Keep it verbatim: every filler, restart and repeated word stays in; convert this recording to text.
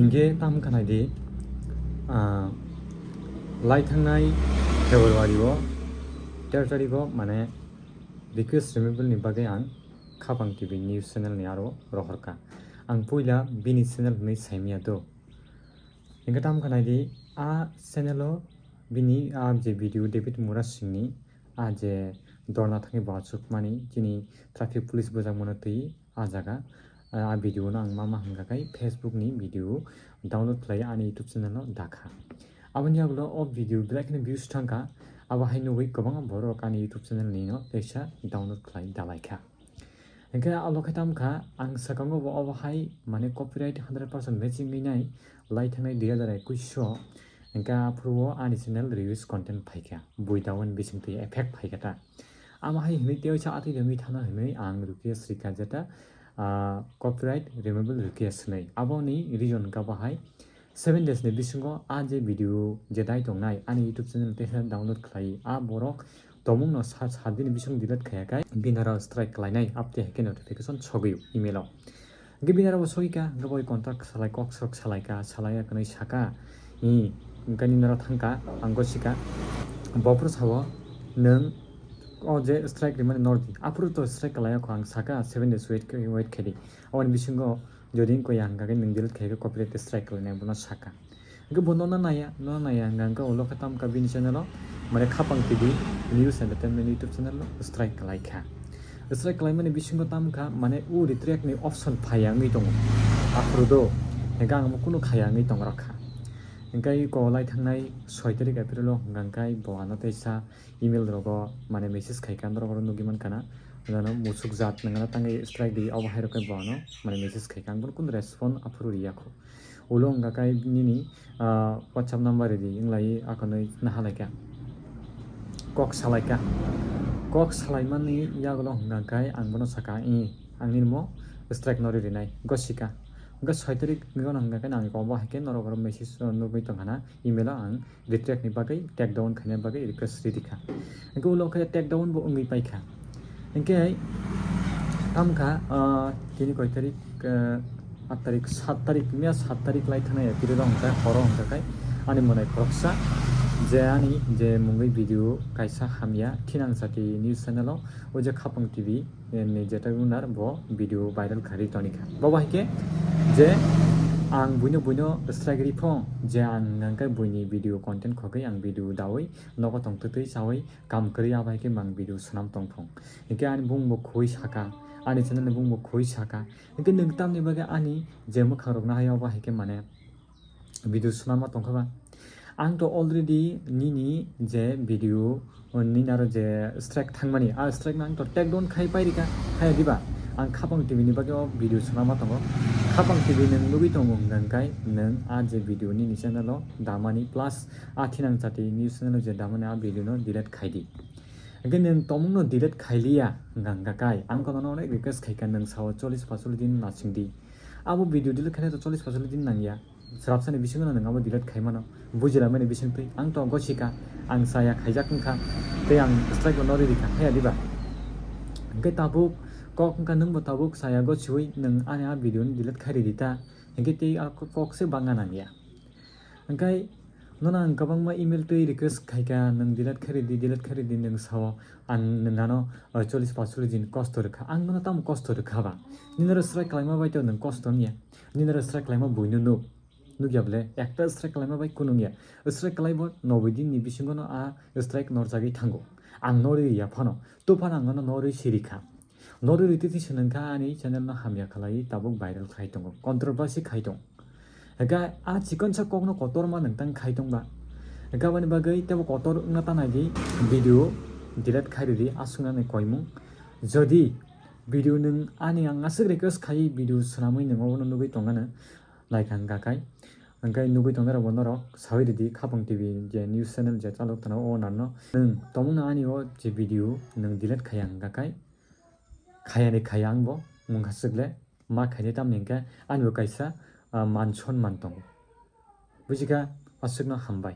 Ge tam khanai di, ah, lai thangnai February o tero tarikh o mane request removal ni bagwi ang Khapang T V news channel ni aro rohorkha. Ang puila bini channel hwnwi saimanya do. Hingke tam khanai di, a channel o bini a je video David Murasing ni a je dorna thangwi bo achukmani chini traffic police bwjakmano twi a jaga, a video no ang ma ma hwnka khe Facebook ni video download khlai ani YouTube channel o dakha. Aboni yagulo o video belai kheno views thangkha, abo hai nugwi kwbangma borok ani YouTube channel ni no teisa download khlai dalaikha. Hingke abo khe tam kha, ang swkango bo obo hai mane copyright hundred percent matching wngnai lai thangnai dui hazar ekush o, hingke aphuru o ani channel reuse content phaikha, bui dawen bising twi effect phaikha ta. Amo hai hwnwi tei waisa atwi tongwi thana hwnwi ang request rikha jeta, ah, copyright removal request hwnwi. Aboni reason kha bo hai, seven days ni bisingo a je video je dai tongnai ani YouTube channel teisa download khlai, a borok tomung no sat sat dini bising delete khaya kai binaro strike khlainai, apte hai khe notification sogwi email o. Hingke binaro bo sogika, hingke bo contact salai kok sok salai ka, salai ya kwnwi saka, i, hingke nini noro thangka, ang gosika, bo phuru sabo, nwng o je strike rimani nordi, aphuru to strike khlai ya kho, ang saka seven days wait khe, wait khe di, aboni bisingo jodi wngkha ya hingka khe nwng delete khai khe copyright strike khlainai bono saka. Hingke bo nono naya, nono naya hingka hingke ulo khe tam kha bini channel o, mane Khapang T V News Entertainment YouTube channel o strike khlai kha. Strike khlaimani bisingo tam kha, mane u retract ni option phaiya wngwi tongo. Aphuru do, hingke ang omo kunu khaiya wngwi tong rok kha. Hingke ko lai thangnai soi tarik April o hingka hingke bo ano teisa email rogo mane message khai kha, norok oro nugwi man khana. Ano musuk jat nangana tangwi strike di, obo hai rok khe bo ano mane message khai kha, ang bono kunu respond aphuru riya kho. Ulo hwnka khe nini, ah, WhatsApp number ridi, wng lai akonwi naha lai kha. Kok salai kha. Kok salaimani yagulo hwnka khe ang bono saka, "I, ang nini mo strike no ri rinai, gosika." Hwnkhe soi tarik ni gano hwnka khe nang iko bo hai khe norok oro message, uh, nugwi tongkha na, email o ang retract ni bagwi, take down khaina bagwi request ridi kha. Hwnkhe ulo khe take down bo wngwi paikha. Hingke tam kha, ah, tini koi tarik, ah, aat tarik, saat tarik, miya saat tarik lai thangnai ya, tiri rok hingke horo hingke kai ani monai khoroksa je ani je mungwi video kaisa hamya thinang chati news channel o, o je Khapang T V ni je tagwi unar bo video viral kharwi toni kha. Bo bai khe je ang buino buino strike ri phong je ang hingke buini video content khogwi ang video dawi nogo tong twtwi chawi kam kwrwi, abo hai khe mang video swnam tong thung. Hinkhe ani bung bo khoi saka, ani channel ni bung bo khoi saka. Hinkhe nwng tamni bagwi ani je mwkhang rok nahai, abo hai khe mane video swnam ma tong kha ba. Ang to already nini je video, nini aro je strike thangmani, a strike no ang to take down khai pai rikha, haya diba? Ang Khapang T V ni bagwi o video swnam ma tongo. Khapang T V nwng nugwi tongo hwnkha hwnkhe nwng a je video nini channel o damani plus a thinang chati news channel o je damani a video no delete khai di. Hingke nwng tomung no delete khai liya, hingka hingka kai. Ang kono no onek request khai kha, nwng sao chollis pacholi din nasing di. Abo video delete khainai to chollis pacholi din nangya. Srapsani bisingo no nwng abo delete khai mano. Bujilamani bising twi. Ang to gosika, ang saya khaijak wngkha. Tei ang strike bo no riri kha, haya diba? Hingke tabuk kok wngkha, nwng bo tabuk saya gosiwi nwng ani a video no delete khai ridi ta. Hingke tei a kok se bangna nangya. Hingke nono ang kwbangma email twi request khai kha, nwng delete khai ridi, delete khai ridi, nwng sao ang nwng ano, uh, chollis pacholi din kosto rwkha. Ang nono tamo kosto rwkha ba? Nini oro strike khlaima bai to nwng kosto wngya. Nini oro strike khlaima buino nuk, nukya bwle? Ekta strike khlaima bai kunu wngya. Strike khlai bo noboi din ni bisingo no a strike norjagwi thango. Ang norwi ya phano, to phano ang nono norwi siri kha. Norwi riti ti swnang kha ani channel no hamya khlai tabuk viral khai tongo, controversy khai tong. Hingke a chikonsa kokno kotorma nwng tang khai tong ba. Hingke aboni bagwi tebo kotor wngna ta nai di, video delete khai ridi, aswk nani koimung. Jodi video nwng ani ang aswk request khai video swnamwi nwng obono nugwi tongano naikha hingka khai. Hingke nugwi tongnai rokbo norok sawi ridi, Khapang T V je news channel je chalok tongo o owner no. Nwng tomungno ani o je video nwng delete khaiya hingka khai. Khayani khaya ang bo mungha swkle ma khaini tamni hwnkhe ani bo kaisa, ah, man sonman tongo. Bujikha, aswkno hambai.